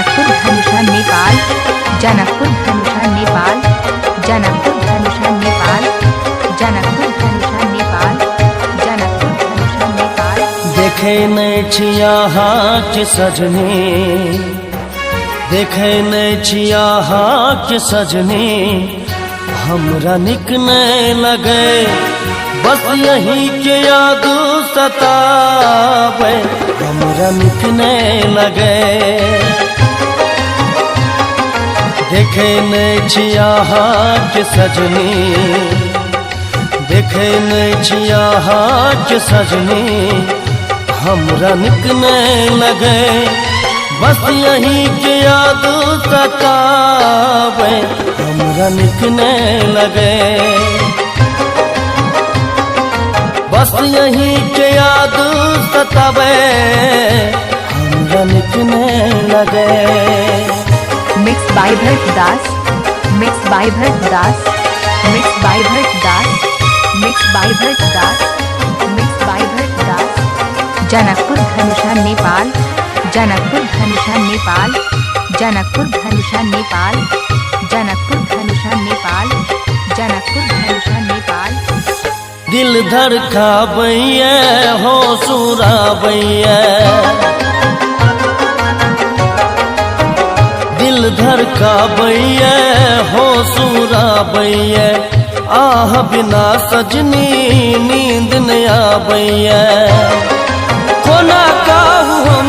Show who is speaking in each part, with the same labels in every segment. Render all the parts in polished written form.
Speaker 1: जनकपुर धनुषा नेपाल, जनकपुर धनुषा नेपाल, जनकपुर धनुषा नेपाल, जनकपुर धनुषा नेपाल, जनकपुर धनुषा नेपाल।
Speaker 2: देखे नहि छी अहाँके सजनी, देखे नहि छी अहाँके सजनी, हमरा नीक नहि लगे, बस यही के याद सतावे, हमरा नीक नहि लगे। देखे नहि छी अहाँके सजनी, देखे नहि छी अहाँके सजनी, हमरा नीक नहि लगे, बस यही के याद सतावे, हमरा नीक नहि लगे। बस यही के याद सतावे, हमरा नीक नहि लगे।
Speaker 1: Mix by Bharat Das, mix by Bharat Das, mix by Bharat Das, mix by Bharat Das, mix by Bharat Das. Janakpur Dhanusha Nepal, Janakpur Dhanusha Nepal, Janakpur Dhanusha Nepal, Janakpur Dhanusha Nepal, Janakpur Dhanusha Nepal.
Speaker 2: दिल धड़काबैये हो सुराबैये, दिल धड़काबैये हो सुराबैये, आह बिना सजनी नींद न आबैये। कोना कहू हम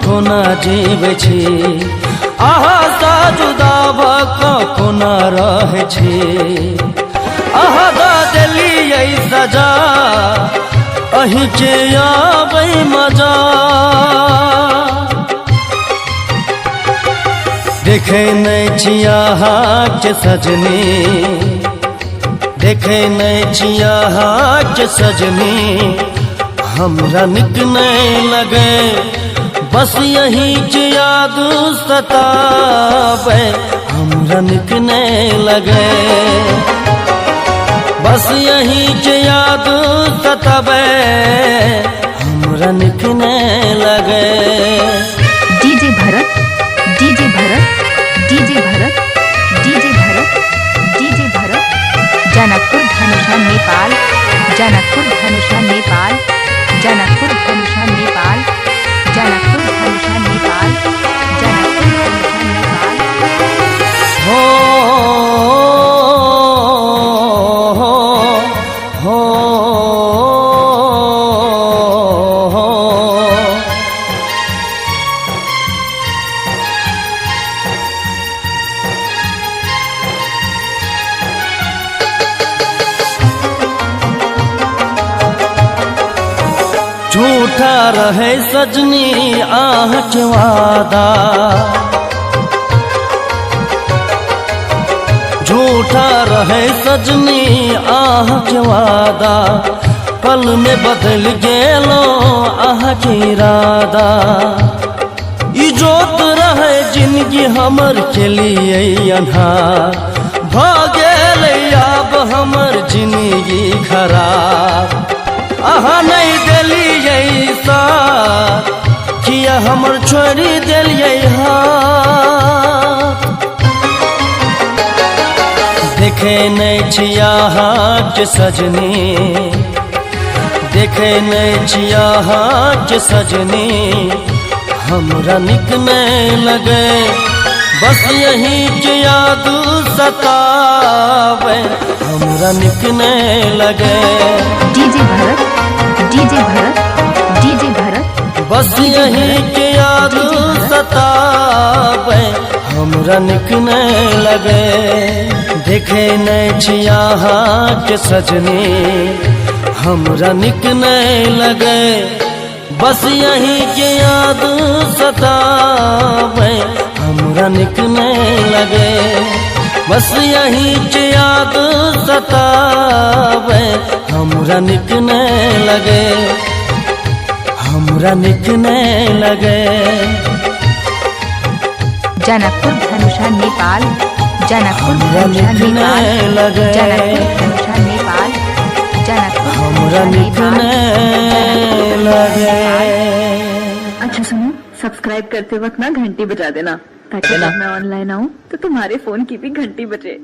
Speaker 2: कोना जीबै छी, आहा सा जुदा भऽ कऽ कोना रहै छी। अहाँ दऽ देलियै सजा, अहीं के आबै मजा। देखे नहि छी अहाँके सजनी, देखे नहि छी अहाँके सजनी, हमरा नीक नहि लगे, बस यही के याद सतावे, हमरा नीक नहि लगे। बस यही के याद सतावे, हमरा नीक नहि लगे।
Speaker 1: DJ Bharat, DJ Bharat, DJ Bharat, DJ Bharat, DJ Bharat. Janakpur Dhanusha Nepal, Janakpur Dhanusha Nepal, Janakpur Dhanusha Nepal, Janakpur Dhanusha Nepal, Janakpur Dhanusha Nepal.
Speaker 2: हो हो हो हो। झूठा रहे सजनी आह के वादा, झूठा रहे सजनी आह के वादा, पल में बदल गेलो आह के इरादा। इजोत रहे जिंदगी हमर के लिए अन्हार, भ गेल आब हमर जिंदगी खराब। अहाँ नहि देलियै साथ, किया हमर छोड़ि देलियै हाथ। देखे नहि छी अहाँके सजनी, देखे नहि छी अहाँके सजनी, हमरा नीक नहि लगे, बस यही के याद सतावे, हमरा नीक नहि लगे।
Speaker 1: DJ Bharat, DJ Bharat, DJ Bharat,
Speaker 2: बस यही के याद सतावे, हमरा नीक नहि लगे। देखे नहि छी अहाँके सजनी, हमरा नीक नहि लगे, बस यही के याद सतावे, हमरा नीक नहि लगे। बस यही के याद सतावे, हमरा नीक नहि लगे, हमरा नीक नहि लगे।
Speaker 1: जनकपुर धनुषा नेपाल, जनकपुर
Speaker 2: हमरा
Speaker 1: धनुषा
Speaker 2: नीक
Speaker 1: नेपाल,
Speaker 2: नहि लगे,
Speaker 1: जनकपुर धनुषा नेपाल, जनकपुर
Speaker 2: हमरा
Speaker 1: धनुषा
Speaker 2: नीक
Speaker 1: नेपाल,
Speaker 2: नहि
Speaker 1: जनकपुर
Speaker 2: लगे।
Speaker 1: धनुषा नेपाल।
Speaker 3: अच्छा सुनो,
Speaker 1: सब्सक्राइब करते वक्त ना घंटी बजा देना, ताकि जब मैं ऑनलाइन आऊँ तो तुम्हारे फोन की भी घंटी बजे।